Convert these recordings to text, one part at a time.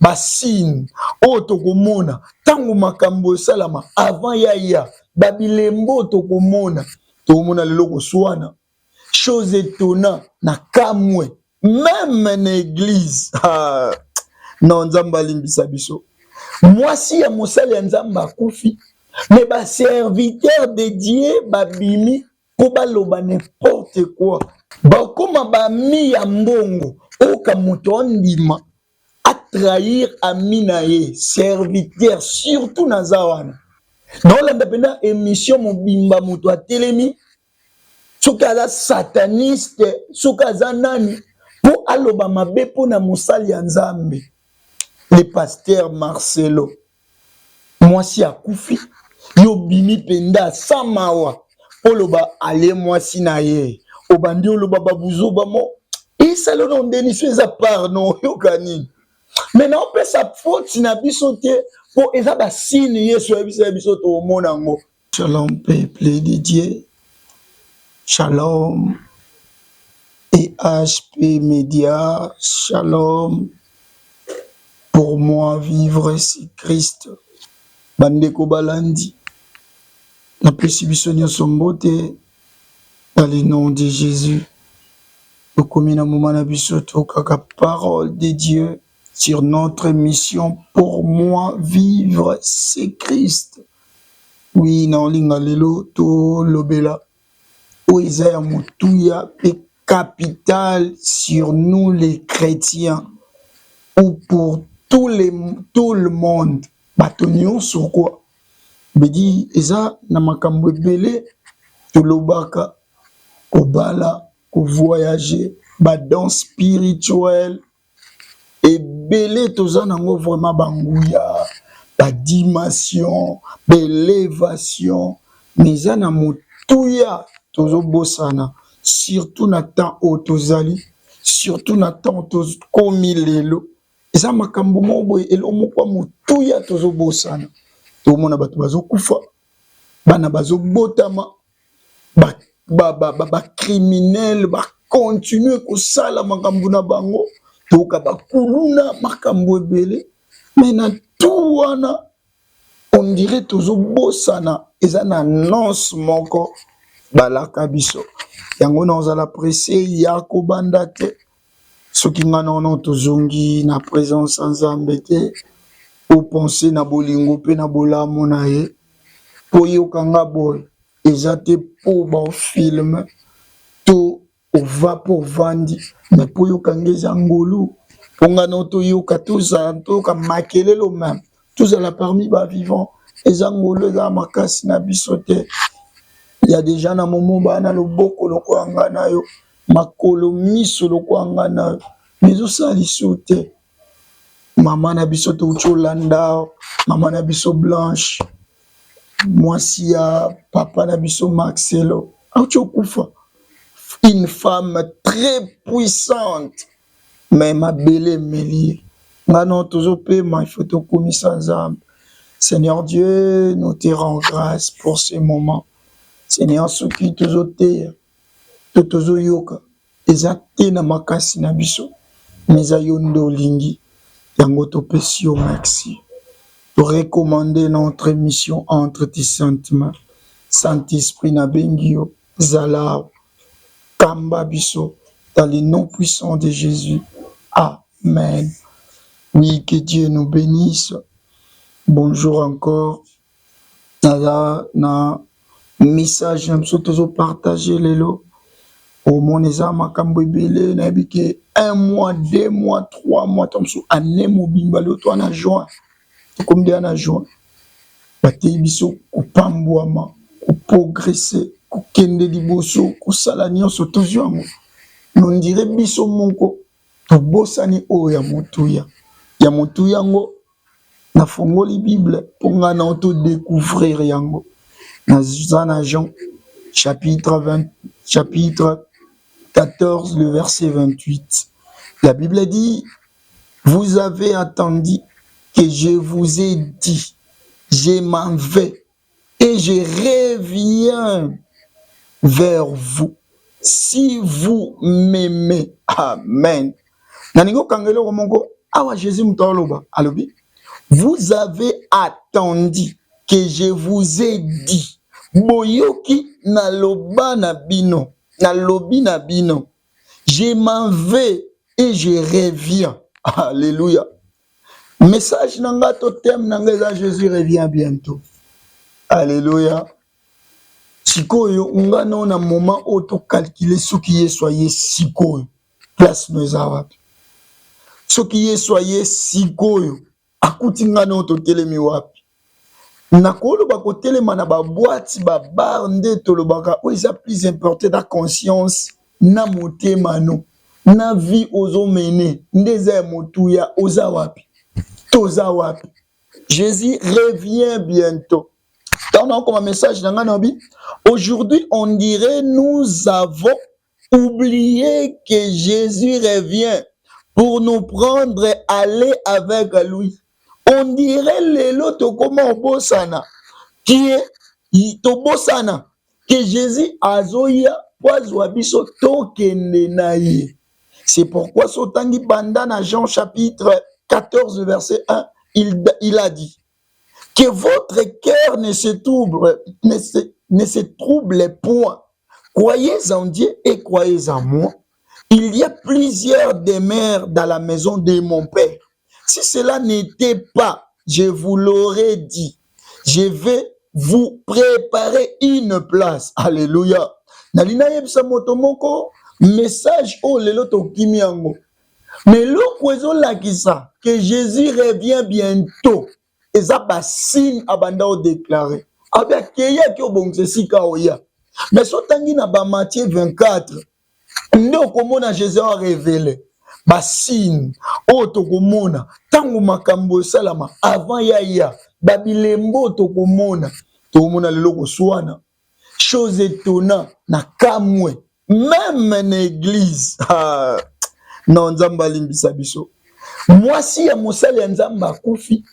Ba signes oyo tokomona ntango makambo esalama avant yaya, babilembo oyo tokomona, tokomona lelo koswana, chose étonnant na kamwe, même na église. Ah, non, Nzambe alimbisa biso. Mwasi ya mosali ya Nzambe akufi, mais ba serviteur de Dieu babimi mpo baloba n'importe quoi. Bakóma bami ya mbongo. Oyoka moto ondima atrahir ami na ye serviteur. Surtout naza wana, naolanda mpenza émission mobimba, moto atelemi, soki aza sataniste, soki aza nani, mpo aloba mabe mpo na mosali ya Nzambe, le pasteur Marcelo. Mwasi akufi, yo bimi mpenza sans mawa oloba ale mwasi na ye, obandi oloba babuzoba mo esala no ndeni so eza part no oyoka nini. Mais naopesa faute na biso te, mpo eza ba signes Yesu ayebisa biso toomona yango. Shalom peuple de Dieu, shalom EHP Média, shalom. Pour moi, vivre, c'est Christ. Bandeko balandi, napesi biso nyonso mbote dans le nom de Jésus. Tokomi na moment na biso tokaka parole de Dieu sur notre mission Pour moi, vivre, c'est Christ. Oui, na olinga lelo tolobela oyo eza ya motuya mpe capital sur nous les chrétiens ou pour tout le monde, bato nyonso quoi. Bedi eza na makambo ebele tolobaka: kobala, kovoyage, ba don spirituel ebele toza nango, vraiment banguya, ba dimension, ba élévation. Mais eza na motuya tozobosana, surtout na temps oyo tozali, surtout na temps tokomi lelo. Eza makambo moko boye, eloko moko ya motuya tozobosana. Tomona bato bazokufa, bana bazobotama, ba criminel bacontinue kosala makambo na bango, toyoka bakuluna, makambo ebele. Mais na tout wana, on dirait tozobosana eza na annonce moko balaka biso. Yango na ozala pressé ya kobanda te soki nga nono tozongi na présence ya Nzambe te, opense na bolingo mpe na bolamu na ye. Mpo yokanga boye, eza te mpo baofilme to ova mpo ovandi, mais mpo oyokanga eza ngolu. Mpo nga no toyoka, tozala, toyoka makelelo, même tozala parmi ba vivant, eza ngolu, eza makasi na biso te. Ya déjà na momo baa na loboko lokola nga na yo, makolo, miso lokola nga na yo, mais ezosala lisusu te. Mama na biso touti olanda, mama na biso Blanche, mwasi ya papa na biso Marcelo, auti okufa, une femme très puissante, mais mabele emeli ye. Nga no tozopema, il faut tokumisa Nzambe. Seigneur Dieu, nous te rend grâce pour ce moment. Seigneur, soki tozoteya to tozoyoka, eza te na makasi na biso, mais eza yo nde olingi yango. Topesi yo merci. Torecommande notre émission entre tes saintes mains. Saint-Esprit, nabengi yo, zala, kamba biso, dans le nom puissant de Jésus, amen. Oui, que Dieu nous bénisse. Bonjour encore. Naza na message na biso tozopartage lelo. Omona eza makambo ebele. Nayebi ke un mois, 2 mois, 3 mois, to mosusu année mobimba, lelo to wana juin, tokomi deya na juin, bateyi biso kopambwama, koprogresse, kokende liboso, kosala nyonso tozwi yango. On dirait biso moko tobosani oyo ya motuya, ya motuya yango. Nafongoli Bible mpo ngai na todécouvrir yango. Naza na Jean chapitre 20, chapitre 14, le verset 28. La Bible dit: Vous avez entendu que je vous ai dit, je m'en vais et je reviens vers vous. Si vous m'aimez. Amen. Nalingi okanga eloko moko. Awa Jésus moto aloba, alobi: "Vous avez attendu que je vous ai dit, boyoki naloba na bino, nalobi na bino, je m'en vais et je reviens." Alléluia. Message na nga to thème na nga eza "Jésus revient bientôt". Alléluia. Sikoyo nga nao na moment oyo tocalculer, soki Yesu aye sikoyo, place no eza wapi? Soki Yesu aye sikoyo, akuti nga nao totelemi wapi? Nakoloba kotelema na baboîte, babar nde tolobaka. Oyo eza plus important na conscience, na motema no, na vie ozomene nde eza ya motuya. Oza wapi? Toza wapi? Jésus revient bientôt. Ntango nakokoma message na ngai, nabi: aujourd'hui, on dirait nous avons oublié que Jésus revient pour nous prendre, aller avec lui. On dirait lelo tokoma obosana kie, tobosana que Jésus azoya po azwa biso, tokende na ye. C'est pourquoi so otangi banda na Jean chapitre 14 verset 1, il a dit que votre cœur ne se trouble point. Croyez en Dieu et croyez en moi. Il y a plusieurs demeures dans la maison de mon Père. Si cela n'était pas, je vous l'aurais dit. Je vais vous préparer une place. Alléluia. Nalingi nayebisa moto moko message oyo lelo tokimi yango. Mais eloko ezolakisa que Jésus revient bientôt eza basigne abanda odéclarer. Abi akei, aki obongisa esika oya. Mais so otangi na baMatthieu 24 nde okomona Jésus arévéler basigne oyo tokomona ntango makambo esalama avant ya ya babilembo oyo tokomona. Tokomona lelo koswana, chose étonnant na kamwe, même na église. Ah, non, Nzambe alimbisa biso. Mwasi ya mosali ya Nzambe akufi,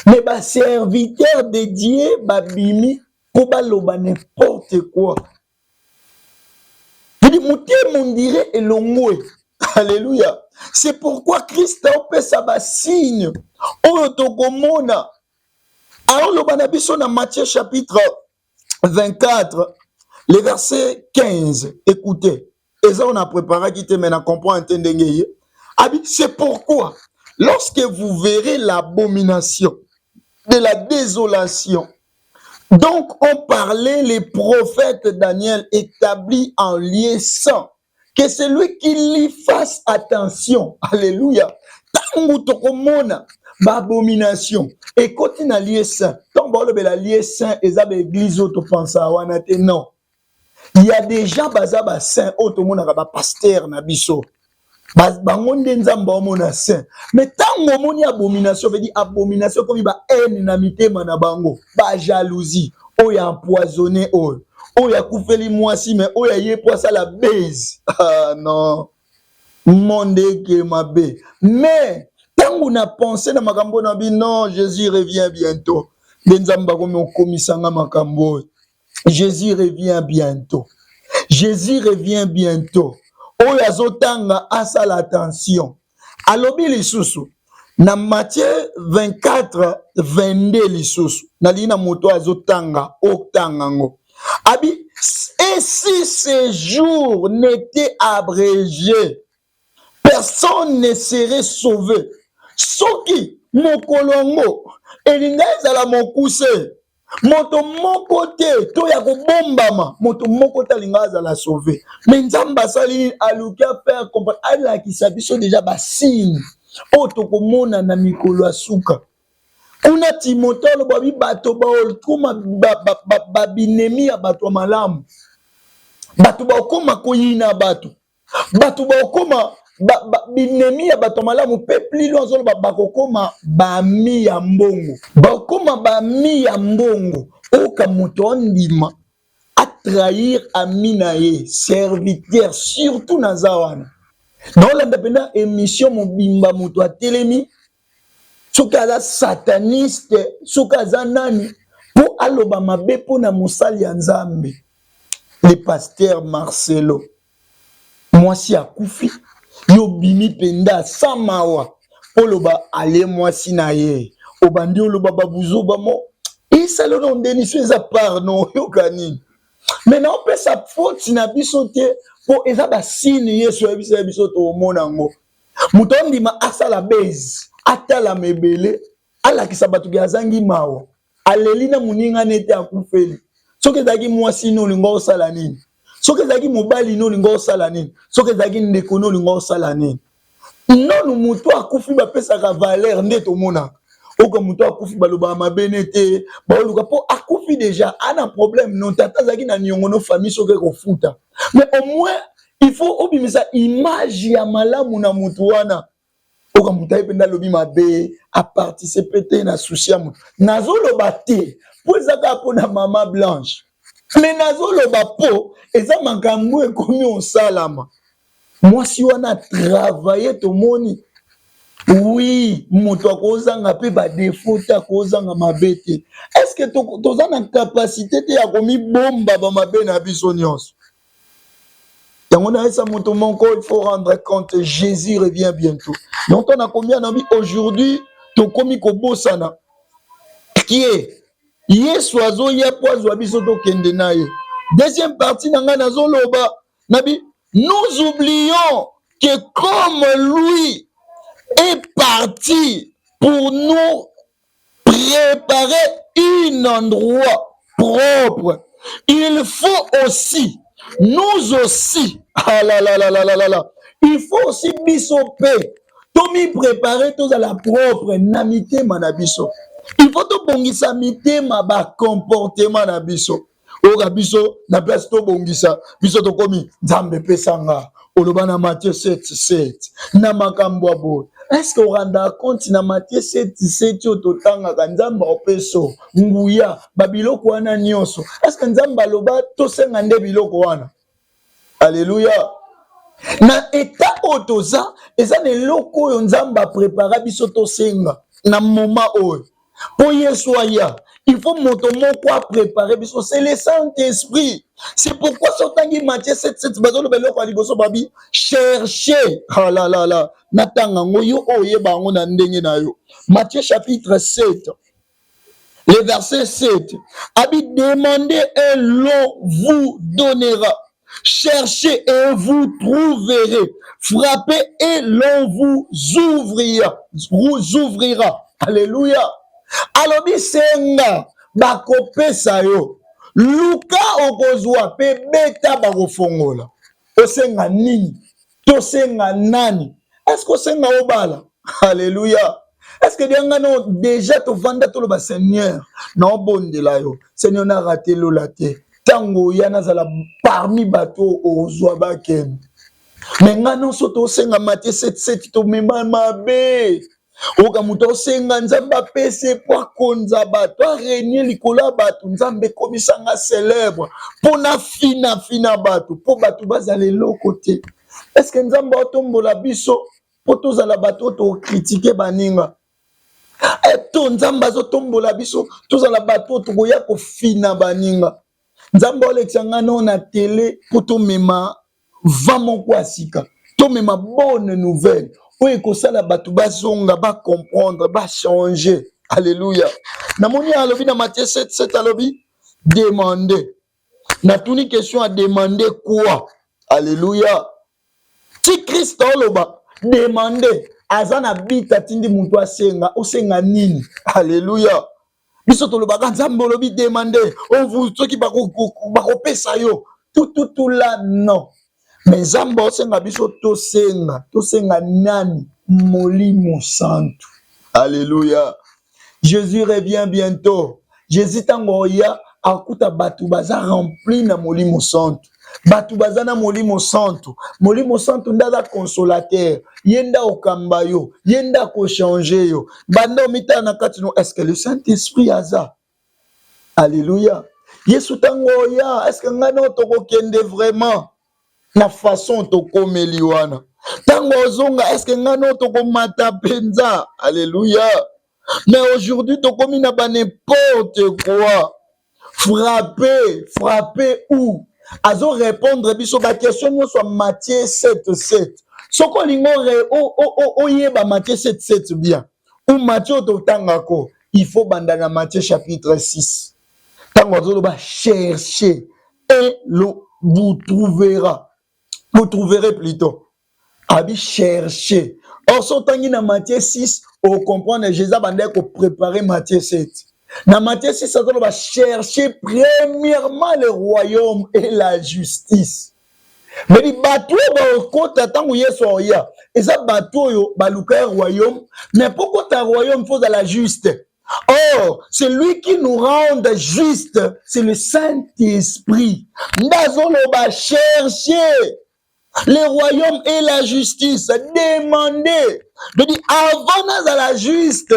mais baserviteur de Dieu babimi mpo baloba n'importe quoi. Vidi motema on dirait elongwe. Alléluia. C'est pourquoi Christ aopesa basigne oyo tokomona. Aoloba na biso na Matthieu chapitre 24, le verset 15. Écoutez, eza oyo na préparaki te, mais na comprendre te ndenge ye abi. C'est pourquoi, lorsque vous verrez l'abomination de la désolation dont ont parlé les prophètes Daniel établi en lieu saint, que celui qui lit fasse attention. Alléluia. Ntango tokomona baabomination ekoti na lieu saint, ntango baolobela lieu saint, eza baéglise oyo topensa wana te. Non, il y a des gens baza basaint oyo tomonaka, bapasteur na biso, bango nde Nzambe aomona saint. Mais ntango omoni abomination, veut dire abomination ekomi bahaine na mitema na bango, bajalousie oyo empoisonné, oyo akufeli mwasi, mais oyo aye po asala base. Ah, non, monde eke mabe. Mais ntango na pense na makambo na bi, non, Jésus revient bientôt nde Nzambe akomi okomisanga makambo oyo. Jésus revient bientôt, Jésus revient bientôt. Oyo azotanga asala attention. Alobi lisusu na Matthieu 24 22 lisusu, nalingi na moto azotanga otanga ngo. Abi: et si ces jours n'étaient abrégés, personne ne serait sauvé. Soki mokolo yango elinga ezala mokuse, moto moko te to ya kobombama, moto moko te alinga azala sauvé. Mais Nzambe asali nini? Aluki afaire comprendre, alakisa biso déjà basigne oyo tokomona na mikolo ya suka. Kuna Timote aloba bi bato bakokoma babinemi ya bato ya malamu, bato bakokoma koyina bato, bato bakokoma binemi ya bato ya malamu. Mpe plilo azoloba bakokoma bami ya mbongo, bakokoma bami ya mbongo. Oyoka moto ondima atrahir ami na ye, serviteur surtout. Naza wana naolanda mpenza émission mobimba, moto atelemi, soki aza sataniste, soki aza nani, mpo aloba mabe mpo na mosali ya Nzambe, le pasteur Marcelo. Mwasi akufi, yo bimi mpenza sans mawa. Oloba ale mwasi na ye, obandi oloba babuzoba mo esalo na ondeniso eza part no oyoka nini? Me naopesa faute na biso te, mpo eza basini Yesu ayebisa biso toomona yango. Moto ondima asala base, atalama ebele, alakisa bato ke azangi mawa, aleli na moninga nete akufeli. Soki ezalaki mwasi no, olinga osala nini? Soki ezalaki mobali no, olinga osala nini? Soki ezalaki ndeko no, olinga osala nini? Nonu moto akufi, bapesaka valeur nde tomonaka. Oka moto akufi, balobaka mabe ne te, baoluka mpo akufi déjà ana problème no. Tata azalaki na niongo no, famille soki ekofuta, mais au moins il faut obimisa image ya malamu na motu wana. Oka moto aye mpenza, alobi mabe, aparticipe te na souci ya motu. Nazoloba te mpo eza kaka mpona mama Blanche, me nazoloba mpo eza makambo ekomi osalama. Mwasi wana travaille, tomoni oui, moto akozanga mpe badéfauts te, akozanga mabe te. Est-ce toza na capacité te ya komibomba bamabe na biso nyonso? Yango nayesa moto moko, il faut rendre compte, Jésus revient bientôt. Donc to nakomi anabi, aujourd'hui tokomi kobosana kie Yesu azoya mpo azwa biso, tokende na ye. Deuxième partie na ngai, nazoloba nabi: nous oublions que comme lui est parti pour nous préparer un endroit propre, il faut aussi, nous aussi, ah là là là là là là là, il faut aussi biso mpe tomiprépare, tozala propre na mitema na biso. Il faut tobongisa mitema, bacomportement na biso. Oyoka biso na place tobongisa biso, tokomi Nzambe epesanga. Oloba na Matthieu 7 7 na makambo ya boye, est-ce oranda compte na Matthieu 7 7 oyo totangaka? Nzambe aopeso nguya babiloko wana nyonso. Est-ce Nzambe aloba tosenga nde biloko wana? Alleluya! Na état oyo toza, eza na eloko oyo Nzambe aprépara biso tosenga na moment oyo. Mpo Yesu aya, il faut moto moko aprépare biso, c'est le Saint-Esprit. C'est pourquoi so otangi Matthieu 7 7, bazoloba eloko ya liboso, babi chercher. Ah la la la, natanga yango, yo oyo oyeba yango na ndenge na yo. Matthieu chapitre 7, le verset 7 abi: demandez et l'on vous donnera, cherchez et vous trouverez, frappez et l'on vous ouvrira, vous ouvrira. Alléluia! Alobi senga, bakopesa yo, luka, okozwa, mpe beta, bakofongola. Osenga nini? Tosenga nani? Est-ce osenga obala? Alleluya! Est-ce dianga no déjà tovanda, toloba: Seigneur, naobondela yo, Seigneur, narater lola te. Ntango oya, nazala parmi bato ozwa bakende. Me nga nyonso tosenga Matthieu 77, tomema mabe. Oyoka moto osenga Nzambe apesi po akonza bato, arégner likolo ya bato. Nzambe ekomisanga célèbre mpo na fina fina bato, mpo bato bazala eloko te. Est-ce Nzambe aotombola biso mpo tozala bato oyo tocritiquer baninga, to Nzambe azotombola biso tozala bato oyo tokoya kofina baninga? Nzambe aolekisa nga no na télé mpo tomema va moko ya sika, tomema bonne nouvelle oyo ekosala bato bazonga, bacomprendre, bachanger. Alleluya! Namoni alobi na Matthieu 7 7, alobi demande. Natuni question ya demande quoi? Alleluya! Ti Krist oloba demande, aza na bita, atindi moto asenga. Osenga nini? Alleluya! Biso tolobaka Nzambe olobi demande, soki bakopesa yo tututula, non. Me Nzambe osenga biso tosenga. Tosenga nani? Molimo Santu. Alleluya! Jésus revient bientôt. Jésus ntango oya, akuta bato baza rempli na Molimo Santu. Bato baza na Molimo Santu. Molimo Santu nde aza consolateur, ye nde akokamba yo, ye nde akochanger yo. Banda omitala na kati no, est-ce que le Saint Esprit aza? Alleluya! Yesu ntango oya, est-ce ngai no tokokende vraiment na façon tokomeli wana? Ntango ozonga, est-ce ngai no tokomata mpenza? Alleluya! Mais aujourd'hui tokomi na ba n'importe quoi. Frapper, frapper où? Azorépondre biso baquestion nyonso ya Matthieu 7 7. Soki olingi oyeba Matthieu 7 7 bien ou Matthieu oyo totangako, il faut banda na Matthieu chapitre 6, ntango azoloba: "Cherchez et le vous trouvera, vous trouverez plutôt." Abi chercher. Or so otangi na Matthieu 6, ocomprendre Jésus abandaki kopréparer Matthieu 7. Na Matthieu 6, azoloba: "Cherchez premièrement le royaume et la justice." Mais bato oyo bakokota ntango Yesu aoya, eza bato oyo baluka ya royaume. Mais mpo kota royaume, faut ozala juste. Or celui qui nous rend juste, c'est le Saint-Esprit. Nde azoloba: "Cherchez le royaume et la justice, demandez." Je dis, avant nazala juste,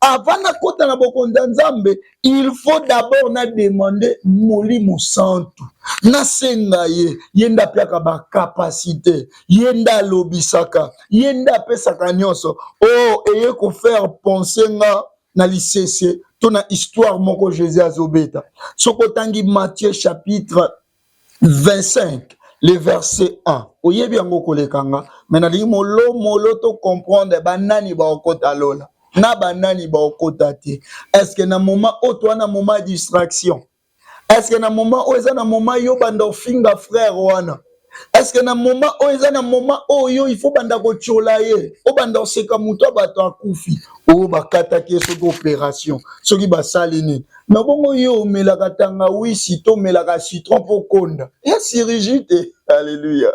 avant nakota na bokonzi ya Nzambe, il faut d'abord na demander Molimo Santu, nasenga ye. Ye nde apiaka bacapacité, ye nde alobisaka, ye nde apesaka nyonso. Oyo eye kofaire penser nga na lisese to na histoire moko Jésus azobeta. Soki otangi Matthieu chapitre 25, le verset 1, oyebi yango koleka nga, me nalingi molomolo to comprendre banani baokota lola na banani baokota te. Est-ce na moment oyo toa na moment ya distraction? Est-ce na moment oyo eza na moment yo banda ofinga frère wana? Est-ce na moment oyo eza na moment oyo il faut banda kotiola ye, obanda oseka moto ya bato akufi, oyo bakataki ye soki opération, soki basali nini? Me bongo yo omelaka tangawisi to omelaka citron mpo konda ya chirurgie te? Alleluya!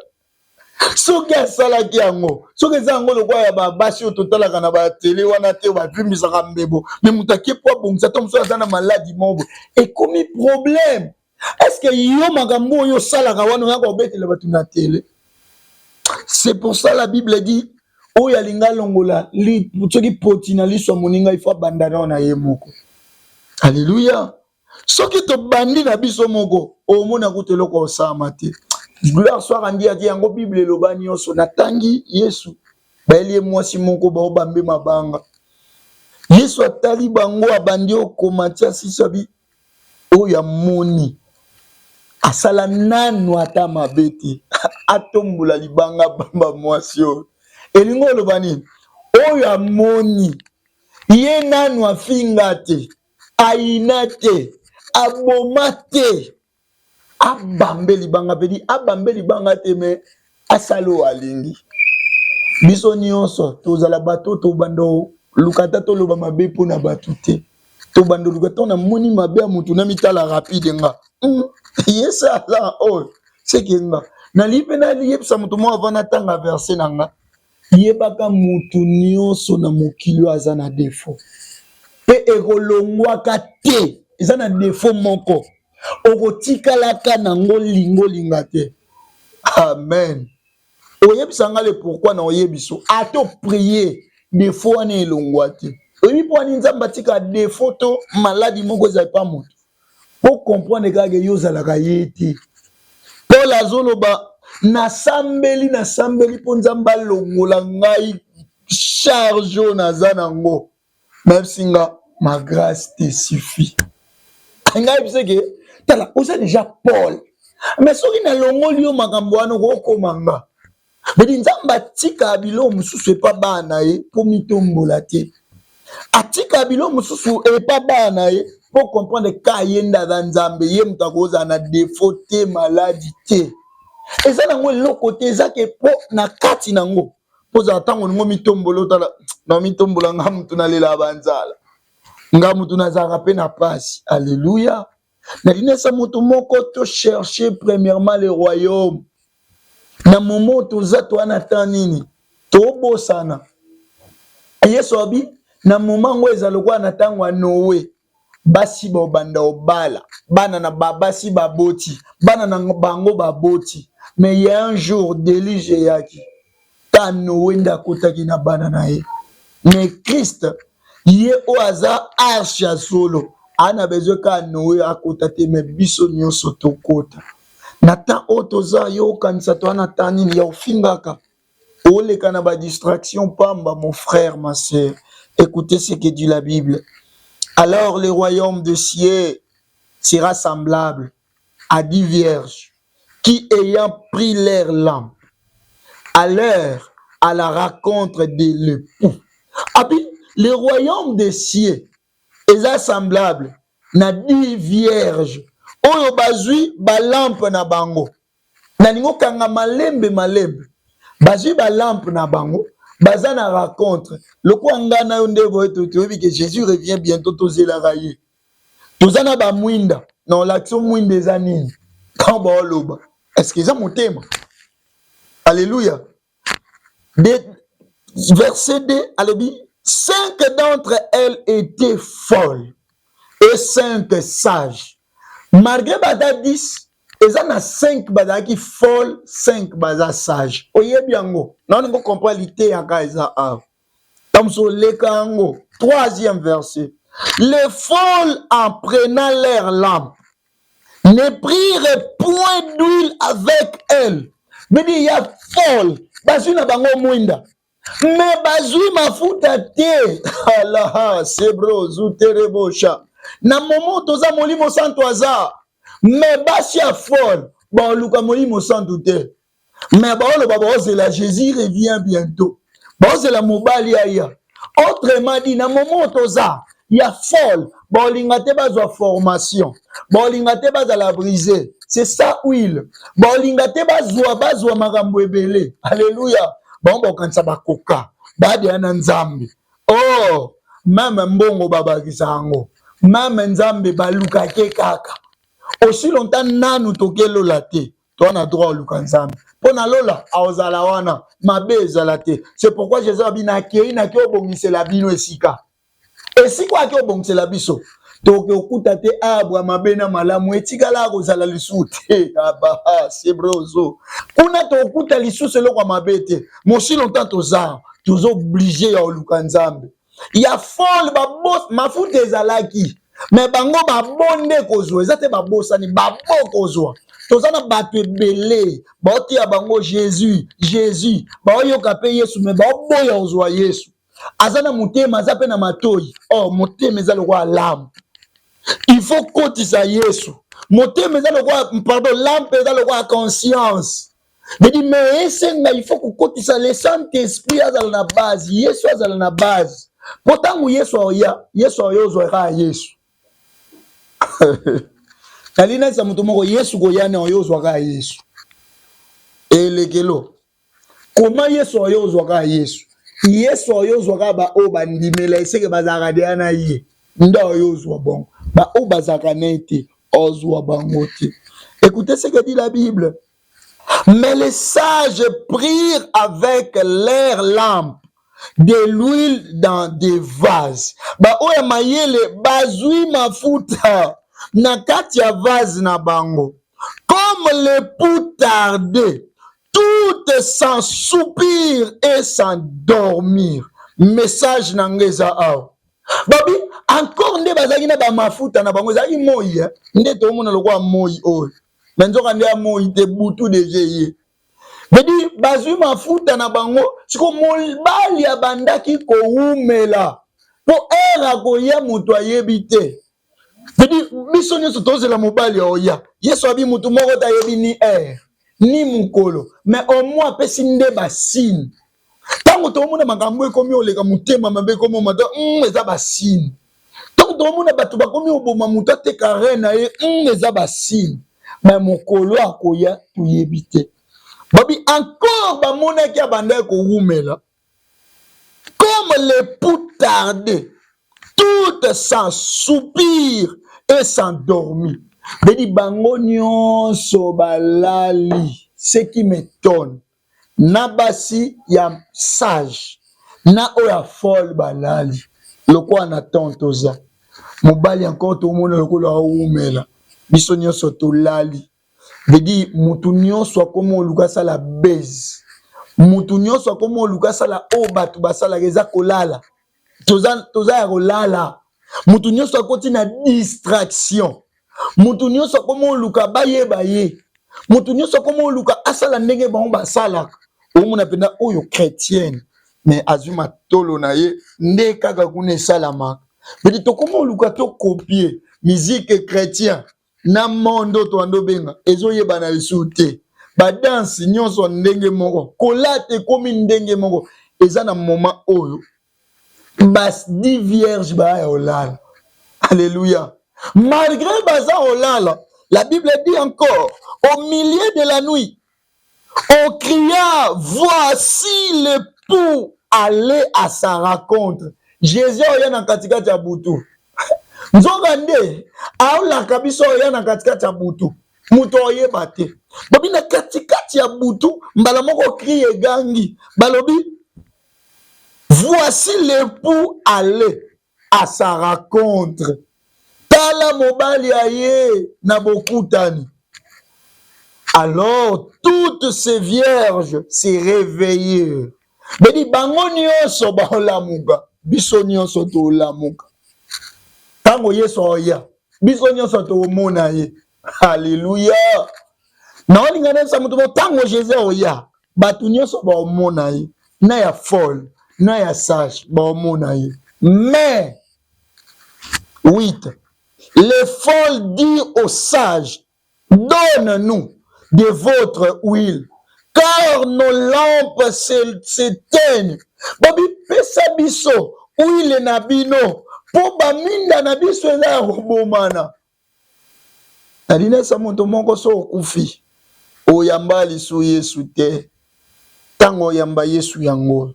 Soki asalaki yango, soki eza yango lokola ya babasi oyo totalaka na batele wana te, bavimbisaka mbebo, me moto ake po abongisa to mosusu aza na maladi moko, ekomi problème. Est-ce yo makambo oyo osalaka wana, oyaka obetela bato na tele? C'est pour ça la Bible dit: oyo alingi alongola soki poti na liso ya moninga, ifo abanda nao na ye moko. Alleluya! Soki tobandi na biso moko, omona kuta eloko osalama te. Gloire soit rendue à Dieu. Yango Bible eloba nyonso. Natangi Yesu, bayeli ye mwasi moko, baobambe mabanga. Yesu atali bango, abandi okoma ti asisi, abi: "Oyo amoni asala nanu ata mabe te, atombola libanga bamba mwasi oyo." Elingi oloba nini? Oyo amoni ye nanu afinga te, ayina te, aboma te, abambe libanga. Pedi abambe libanga te, me asala oyo alingi. Biso nyonso tozala bato tobanda luka ata toloba mabe mpona bato te. Tobanda luka to namoni mabe ya motu na mitala rapide nga ye sala oyo seke nga nali mpe nayebisa motu moko avant natanga verset na nga. Yebaka, motu nyonso na mokili oyo aza na défaut, mpe ekolongwaka te. Eza na défaut moko okotikalaka nango, lingolinga te. Amen. Oyebisa nga le pourquoi na oyebiso ata oprier, défaut wana elongwa te. Oyebi mpo wani Nzambe atika défaut to maladi moko ezali pa moto? Po comprendre kaka yo ozalaka ye te. Paul azoloba: "Nasambeli, nasambeli mpo Nzambe alongola ngai charge oyo naza nango. Mayebisi nga: 'Ma grâce te suffit.'" Ngai biso ke tala, oza déjà Paul, mais soki nalongoli yo makambo wana, okokoma nga. Bedi Nzambe atika biloko mosusu epa bana na ye mpo mitombola te. Atika biloko mosusu epa bana na ye mpo comprendre ka ye nde aza Nzambe. Ye moto akozala na défaut te, maladi te, eza nango eloko te. Eza ke mpo na kati nango, mpo ozala ntango olingo mitombola, otala na mitombola: "Nga mutu nalela banzala, nga mutu nazalaka mpe na pasi." Alleluya! Nalinesa moto moko to chercher premièrement le royaume. Na momo toza, toa na temps nini tobosana Yesu abi na moma yango eza lokola na ntango ya Noe. Basi babanda obala bana na babasi, baboti bana na bango, baboti. Mais il y a un jour, déluge eyaki, ta Noe nde akotaki na bana na ye. Mais Christ, ye oyo aza arche ya solo, aa na besoin kaka Noe akota te, me biso nyonso tokota. Na temps oyo toza, yo okanisa toa na temps nini ya ofingaka, oleka na badistraction pamba? Mon frère, ma sœur, écoutez ce que dit la Bible: "Alors le royaume de cieux sera semblable à 10 vierges qui, ayant pris leur lampe, allèrent À la rencontre de l'époux. Abi le royaume des cieux eza semblable na 10 vierges oyo bazwi balampe na bango. Nalingi okanga malembe malembe. Bazwi balampe na bango, baza na rencontre. Lokola ngai na yo nde boye, toyebi ke Jésus revient bientôt, tozelaka ye, toza na bamwinda. Na olakisi mwinda eza nini? Ntango baoloba, est-ce eza motema? Alléluia. De verset 2 alobi: cinq d'entre elles étaient folles et cinq sages. Malgré baza 10, eza na 5 bazalaki folle, 5 baza sage. Oyebi yango, naoningo comprendre liteyaka eza awa. Ntango oleka yango, troisième verset: les folles, en prenant leur lampe, ne prirent point d'huile avec elles. Bedi ya folle bazwi na bango mwinda, me bazwi mafuta te. Alaha sebro zuterebosha. Na momo toza, Molimo Santo aza, me basi ya folle baoluka Molimo Santo te, me baoloba baozela Jésus revient bientôt, baozela mobali aya. Autrement dit, na momo toza ya folle, baolinga te bazwa formation, baolinga te bazala brisé, c'est ça huile. Baolinga te bazwa makambo ebele. Alleluya. Bango bakokanisa bakoka badeya na Nzambe. Oh, même mbongo babakisa yango, même Nzambe balukake kaka. Aussi longtemps nanu tokelola te, toza na droit oluka Nzambe. Mpo na lola aozala wana, mabe ezala te. C'est pourquoi Jésus abi: nakei, nakei obongisela bino esika. Esika oyo ake obongisela biso, toke okuta te arbre mabe na malamu etikala kozala lisusu te. Abaha sebrozo kuna tokuta lisusu eloko ya mabe te. Mosi longtemps toza, toza obligé ya koluka Nzambe. Ya folle mafuta ezalaki, me bango babonde kozwa eza te, babosani babo kozwa. Toza na bato ebele baoteya bango Jésus, Jésus, baoyoka mpe Yesu, me baoboya kozwa Yesu. Aza na motema, aza mpe na matoi. Or motema eza lokola lampe, il faut kotisa Yesu. Motema eza lokola, pardon, lampe eza lokola conscience. Bedi me esenga, il faut kokotisa le Saint Esprit azala na base, Yesu azala na base, mpo ntango Yesu aoya, Yesu aoya ozwa kaka Yesu. Nali nayesa moto moko, Yesu koya na oyo ozwa kaka Yesu. Elekelo koma Yesu oyo ozwa kaka Yesu. Yesu oyo ozwa kaka baoyo bandimela, eseke bazalaka deya na ye nde oyo ozwa bongo. Baoyo bazalaka na ye te, ozwa bango te. Écoutez ce que dit la Bible: mais les sages prirent avec leur lampe de l'huile dans des vases. Baoyo ya mayele bazwi mafuta na kati ya vase na bango. Comme l'époux tardait, toutes s'assoupirent et s'endormirent. Message na nga eza awa. Babi encore nde bazalaki na bamafuta na bango, ezalaki moi nde tomona lokola moi oyo, me nzoka nde ya moi te, butu déjà ye. Vedi bazwi mafuta na bango. Siko mobali abandaki kowumela, mpo ere akoya moto ayebi te. Vedi biso nyonso tozela mobali oya. Yesu abi motu moko te ayebi ni heure ni mokolo, mais au moins apesi nde basigne. Ntango tomona makambo ekomi oleka, motema mabe ekomi omata, eza basigne. Ntango tomona bato bakomi oboma moto, ateka rein na ye, eza basigne. Me mokolo akoya toyebi te. Babi encore bamonaki abandaki kowumela. Comme l'époux tardait, toutes s'assoupirent et s'endormirent. Bedi bango nyonso balali. Ce qui m'étonne, na basi ya sage na oyo ya folle balali lokola na temps toza. Mobali encore tomona lokola awumela, biso nyonso tolali. Vedi mutu nyonso akómi oluka asala base, mutu nyonso akómi oluka asala oyo bato basalaka. Eza kolala, toza ya kolala. Mutu nyonso akoti na distraction, mutu nyonso akómi oluka bayeba ye, mutu nyonso akómi oluka asala ndenge bango basalaka. Omona mpenza oyo chrétienne, me azwi matolo na ye nde kaka kuna esalamaka. Bedi tokómi oluka tocopier musique chrétien na monde oyo towanda obenga, ezoyebana lisusu te. Badanse nyonso ndenge moko, kolata ekomi ndenge moko. Eza na moment oyo ba 10 vierges baya olala. Alléluia! Malgré baza olala, la Bible dit encore: au milieu de la nuit, on cria: voici l'époux, allez à sa rencontre. Jésus oya na katikati ya butu. Nzoka nde aolaka biso, oya na katikati ya butu, moto oyeba te. Bobi na katikati ya butu, mbala moko cri egangi, balobi: voici l'époux, allez à sa rencontre. Tala mobali aye na bokutani. Alors toutes ces vierges se réveillèrent. Bedi bango nyonso baolamuka, biso nyonso tolamuka. Ntango Yesu aoya, biso nyonso tokomona ye. Alleluya! Naolinga nayebisa moto: ntango Jésus aoya, bato nyonso baomona ye, na ya folle na ya sage baomona ye. Mais 8, les folles dirent aux sages: donne-nous de votre huile, car nos lampes s'éteignent. Babi: pesa biso huile na bino, mpo baminda na biso eza ya kobomana. Nalinesa moto moko: so okufi, oyamba lisu Yesu te. Ntango oyamba Yesu, yango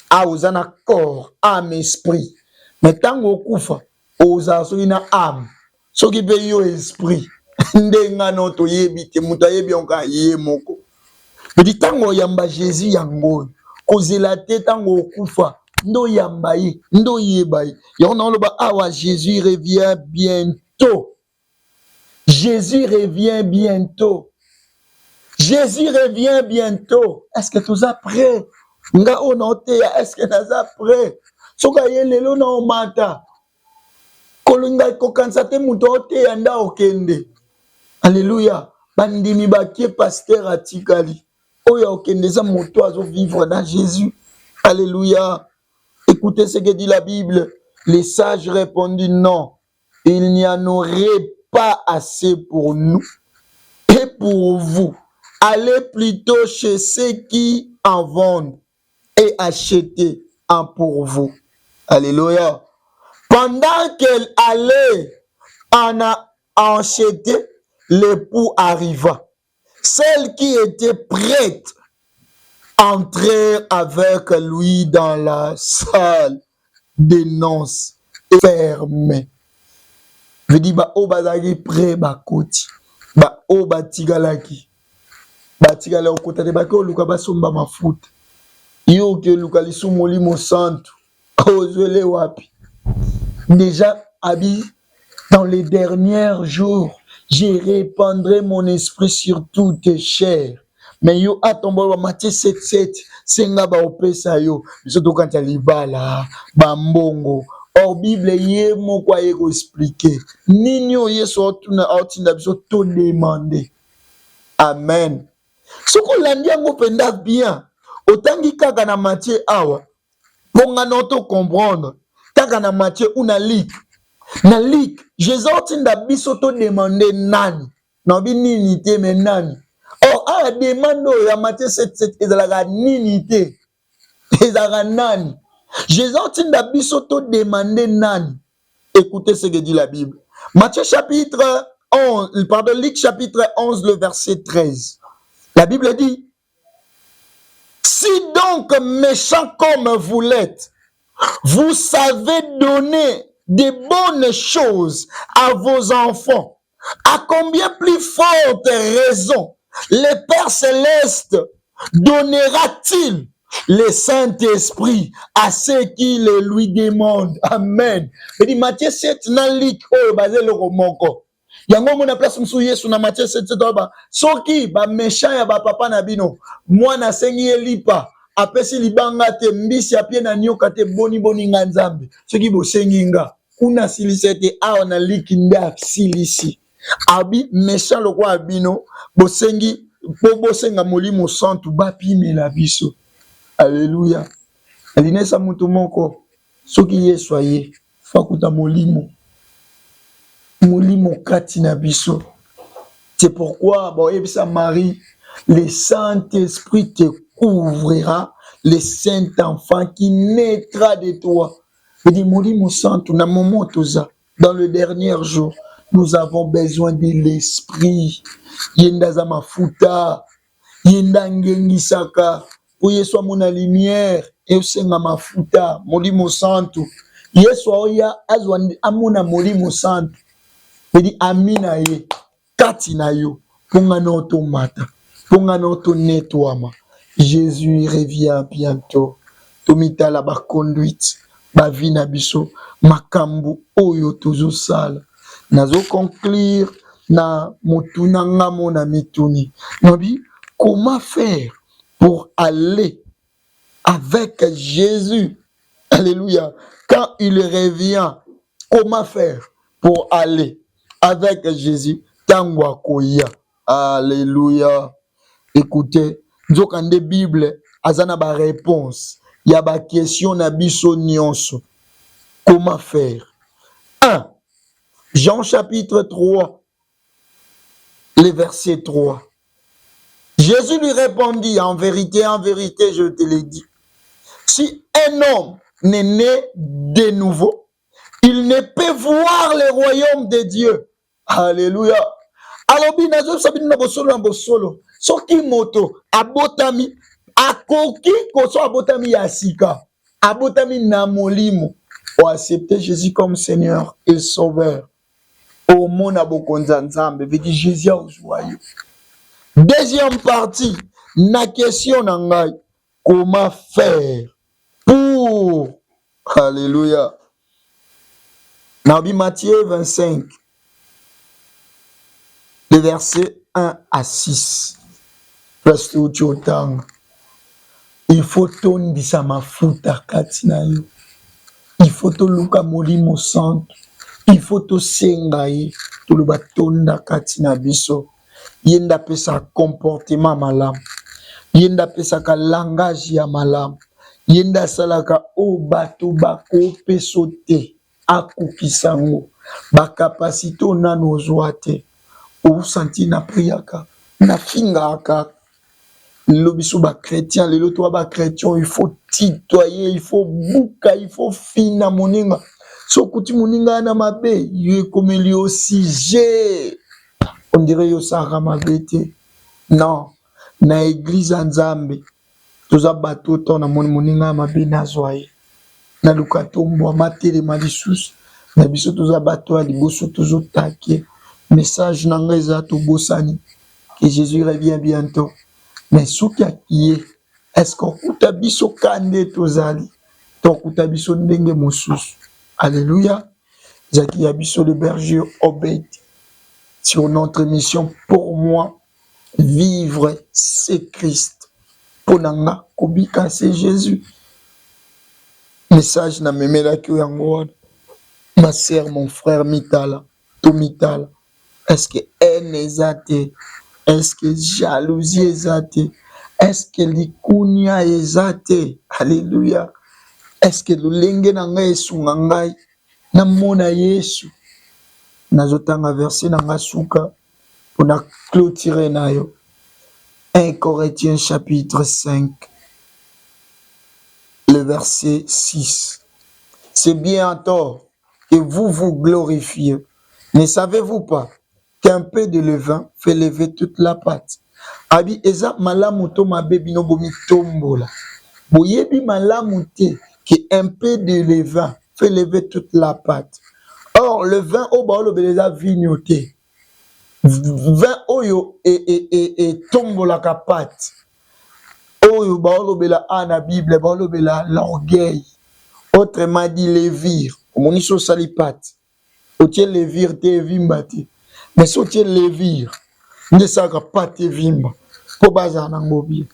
awa oza na corps, âme, esprit. Mais ntango okufa, ozala soki na âme, soki mpe yo esprit. Nde no toyebi te, moto ayebi yango kaka ye moko. Pedi ntango oyamba Jésus, yango oyo kozela te. Ntango okufa nde oyamba ye, nde oyeba ye. Yango naoloba awa: Jésus revient bientôt, Jésus revient bientôt, Jésus revient bientôt. Est ce que toza prêt? Nga oyo naoteya, est ce que naza prêt? Soki aye lelo, na omata kolinga kokanisa te moto aoteya nde okende. Alleluya! Bandimi bakie, pasteur atikali. Oyo akokende eza moto azovivre na Jésus. Alléluia! Écoutez ce que dit la Bible: les sages répondit: non, il n'y en aurait pas assez pour nous et pour vous. Allez plutôt chez ceux qui en vendent et achetez en pour vous. Alléluia! Pendant qu'elle allait en acheter, l'époux arriva. Celles qui étaient prêtes entrèrent avec lui dans la salle des noces fermée. Veut dire baoyo bazalaki prêt bakoti, baoyo batikalaki batikala okota te, bake oluka basomba mafuta. Yo oke oluka lisumu Molimo Santu, ozwele wapi? Déjà abi: dans les derniers jours, je répandrai mon esprit sur toute chair. Mais yo atombola Matthieu 77, senga baopesa yo. Biso tokanisa libala, bambongo. Or Bible ye moko aye koexpliquer nini oyo Yesu aotinda biso todemander. Amen! Soki olandi yango mpenza bien, otangi kaka na Matthieu awa, mpo nga na tocomprendre kaka na Matthieu ou na Luc. Na Luc, Jésus aotinda biso todemander nani? Naobi nini te, mais nani? Or awa demande oyo ya Matthieu 77 ezalaka nini te, ezalaka nani? Jésus aotinda biso todemander nani? Écoutez ce que dit la Bible, Matthieu chapitre 11, pardon, Luc chapitre 11, le verset 13. La Bible dit: si donc, méchant comme vous l'êtes, vous savez donner de bonnes choses à vos enfants, à combien plus forte raison le Père céleste donnera-t-il le Saint-Esprit à ceux qui le lui demandent? Amen. Edi Matthieu 7 na Luc oyo baza eloko moko. Yango omona place mosusu, Yesu na Matthieu 7 7 oyo: soki baméchant ya bapapa na bino, mwana asengi ye lipa, apesi libanga te, mbisi apie na nioka te, boni boni nga Nzambe soki bosengi nga? Kuna asilisi ete awa na Luc nde asilisi, abi méchant lokola bino, bosengi mpo bosenga Molimo Santu bapimela biso. Alleluya! Alinesa moto moko: soki Yesu aye, fakuta molimo, molimo kati na biso. C'est pourquoi baoyebisa Marie Le Saint-Esprit te couvrira, le Saint-Enfant qui naîtra de toi. Edi Molimo Santu na moment toza dans le dernier jour, nous avons besoin de l'Esprit. Ye nde aza mafuta, ye nde angengisaka po Yesu amona lumière, eosenga mafuta Molimo Santu. Yesu aoya azwa amona Molimo Santu, edi ami na ye kati na yo mpo nga na otomata, mpo nga na otonetwama. Jésus revient bientôt. Tomitala baconduite, bavie na biso, makambo oyo tozosala. Nazoconclure na motuna nga mo na mituni nabi: comment faire pour aller avec Jésus? Alléluia. Quand il revient, comment faire pour aller avec Jésus ntango akoya? Alléluia. Écoutez, nzokande Bible aza na baréponse ya baquestion na biso nyonso. Comment faire? 1 Jean chapitre 3, le verset 3. Jésus lui répondit: En vérité, en vérité, je te l'ai dit, si un homme n'est né de nouveau, il ne peut voir le royaume de Dieu. Alléluia. Alobi: nazobisa bino na bosolo na bosolo, soki moto abotami, akoki koso abotami ya sika, abotami na molimo, oaccepte Jésus comme Seigneur et Sauveur, omona bokonzi ya Nzambe. Veut dire Jésus aozwa yo. Deuxième partie na question na ngai: comment faire pour? Alléluia. Nabi Matthieu 25, le verset 1 à 6, place touti otanga. Il faut tondisa mafuta kati na yo, il faut toluka Molimo Santo, il faut tosenga ye, toloba tonda kati na biso. Ye nde apesaka comportement malamu, ye nde apesaka langage ya malamu, ye nde asalaka oyo bato bakopeso te, akokisa yango. Bacapacité oyo nano ozwa te, osanti napriaka, nafingaka. Lelo biso bachrétien, lelo toa bachrétien, il faut tutoyer, il faut buka, il faut fina moninga. So okuti moninga na mabe, yo ekomeli yo sujet, on dirait yo osalaka mabe te. Non, na église ya Nzambe toza bato to namoni moninga ya mabe, nazwa ye, naluka tombwama, telema lisusu na biso. Toza bato ya liboso tozotake. Message na ngai eza: tobosani que Jésus revient bientôt, mais soki akie, est-ce okuta biso ka nde tozali to okuta biso ndenge mosusu? Alléluia. Ezalaki ya biso le berger Obed sur notre émission Pour moi, vivre, c'est Christ. Mpo na nga, kobika, c'est Jésus. Message namemelaki oyo yango wana. Ma sœur, mon frère, mitala to mitala: est-ce que haine eza te? Est-ce que jalousie eza te? Est-ce que likunia eza te? Alléluia. Est-ce que lolenge na ngai esunga ngai namona Yesu? Nazotanga verset na nga suka mpona clôturer na yo: 1 Corinthiens chapitre 5, le verset 6. C'est bien à tort que vous vous glorifiez. Ne savez-vous pas qu'un peu de levain fait lever toute la pâte? Abi eza malamu to mabe bino bomitombola? Boyebi malamu te que un peu de levain fait lever toute la pâte? Or levain oyo baolobela eza vino te. Vin oyo etombolaka e, e, pâte oyo baolobela a na Bible, baolobela l'orgueil, autrement dit levure. Omoni, so osali pâte, otie levure te, evimba te, mais so otie levure nde esalaka pâte evimba mpo bazala nango bien.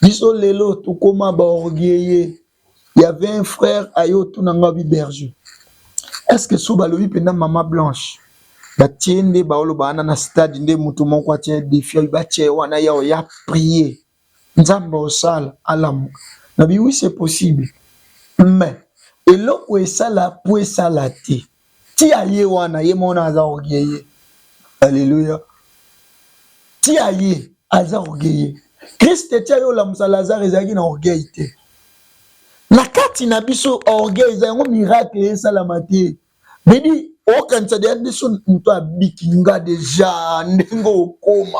Biso lelo tokóma baorgueilleux. Y avait un frère aye otuna nga bi: Berger, est ce que so balobi mpenza Mama Blanche batie nde baoloba wana na stade, nde moto moko atie défi, oyo batie wana ya oya prier, Nzambe osala alamuka? Nabi: oui, c'est possible, mais eloko esala po esala te ti aye wana, ye mona aza orgueilleux. Alléluia. Ti aye Aza orgueilleux. Christ etia yo olamusa Lazare ezalaki na orgueil te. Na kati na biso orgueil eza yango miracle esalama te. Bedi okanisa deja biso moto abiki nga deja ndenge okoma.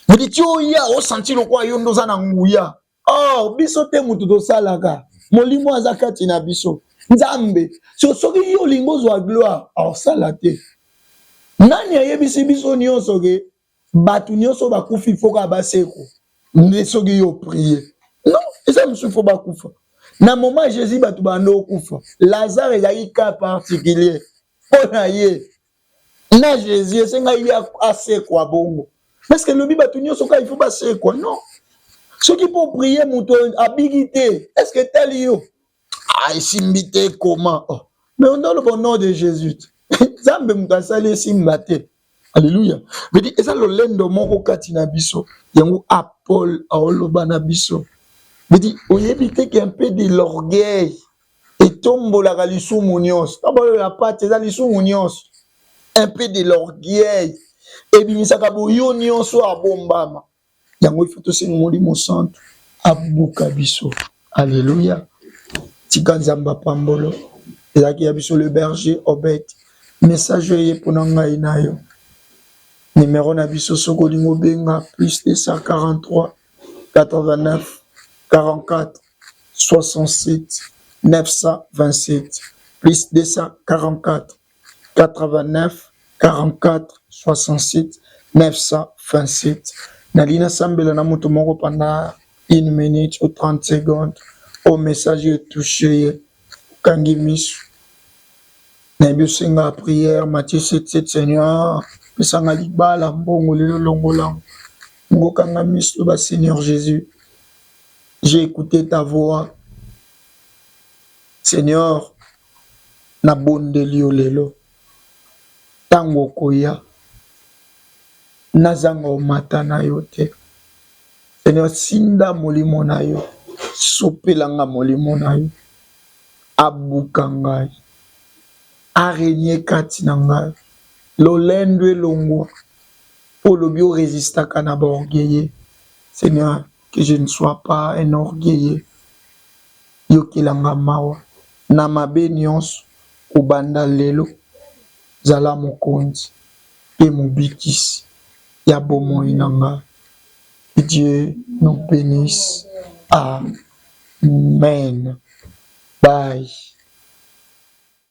Bedi ti oya osanti lokola yo nde oza na nguya. Or biso te moto tosalaka, molimo aza kati na biso. Nzambe, so soki yo olingi ozwa gloire, osala te. Nani ayebisi biso nyonso ke bato nyonso bakufi fo kaka baseko nde soki yo prie? Non, eza mosusu fo bakufa. Na moment Jésus bato banda okufa, Lazare ezalaki cas particulier mpo na ye na Jésus esengaki ye asekwa bongo parce que lobi bato nyonso kaka il faut basekwa. Non, soki mpo prie moto abiki te, est ce que etali yo? Ah, esimbi te comment? Oh. Mais on oloba au nom de Jésus, Nzambe moto asali esimba te. Alleluya. Vedi eza lolendo moko kati na biso yango a Paul aoloba na biso. Vedi oyebi te ke un peu de l'orgueil etombolaka lisumu nyonso. Ntango ya pate eza lisumu nyonso. Un peu de l'orgueil ebimisaka boyo nyonso abombama. Yango ifo tosenga Molimo Santu abuka biso. Alleluya. Tika Nzambe apambolo. Ezalaki ya biso le berger Obed. Message oyo eye mpona ngai na yo. Numero na biso soki olingi obenga plus 243 89 44 67 927, plus 244 89 44 67 927. Nalingi nasambela na moto moko pendant une minute ou 30 secondes oyo message oyo etouche ye. Okangi miso, nayebi osenga prière Matthieu 7 7, Seigneur pesanga libala, mbongo, lelo longolango. Ngokanga miso, loba: Seigneur Jésus, j'ai écouté ta voix. Seigneur, nabondeli yo lelo, ntango okoya nazanga omata na yo te. Seigneur, sinda molimo na yo, sopelanga molimo na yo, abuka ngai, arenie kati na ngai, lolendo elongwa, mpo olobi orésistaka na baorgueilleux. Seigneur, que je ne sois pas un orgueilleux. Yokelanga mawa na mabe nyonso. Kobanda lelo zala mokonzi mpe mobikisi ya bomoi na ngai. Que Dieu nous bénisse. Amen. Bye.